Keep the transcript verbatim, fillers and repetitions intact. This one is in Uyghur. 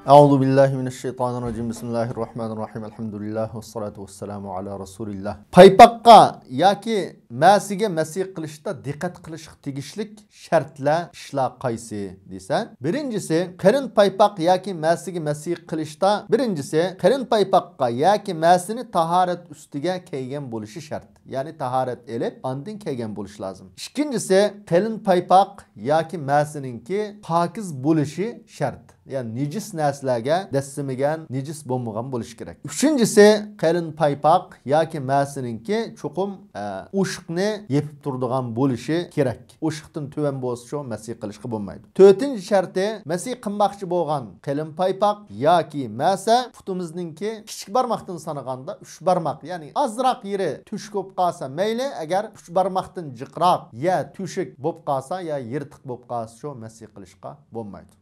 أعوذ بالله من الشيطان الرجيم. بسم الله الرحمن الرحيم. الحمد لله والصلاة والسلام على رسول الله. پايپاققا ياكى مەسىگە مەسى قىلىشتا دىققەت قىلىشقا تېگىشلىك شەرتلەر، ئىشلار قايسى دېسە، بىرىنچىسى، قېلىن پايپاق ياكى مەسىگە مەسى قىلىشتا، بىرىنچىسى، قېلىن پايپاققا ياكى مەسىنى تاھارەت ئۈستىگە كىيگەن بولۇشى شەرت. يەنى تاھارەت ئېلىپ، ئاندىن كىيگەن بولۇش لازىم. ئىككىنچىسى، قېلىن پايپاق ياكى مەسىنىڭكى پاكىز بولۇشى شەرت. يەنى نىجىس نەرسىلەرگە دەسسىمىگەن، نىجىس بولمىغان بولۇشى كېرەك. ئۈچىنچىسى، قېلىن پايپاق ياكى مەسىنىڭكى چوقۇم، ئە، ئوشۇقنى يېپىپ تۇرىدىغان بولۇشى كېرەك. ئوشۇقتىن تۆۋەن بولسىچۇ مەسى قىلىشقا بولمايدۇ. تۆتىنچى شەرتى، مەسى قىلماقچى بولغان قېلىن پايپاق ياكى مەسە پۇتىمىزنىڭكى كىچىك بارماقتىن سانىغاندا ئۈچ بارماق، يەنى ئازراق يېرى تۆشۈك بولۇپ قالسا مەيلى، ئەگەر ئۈچ بارماقتىن جىقراق يا تۆشۈك بولۇپ قالسا يا يىرتىق بولۇپ قالسىچۇ مەسى قىلىشقا بولمايدۇ.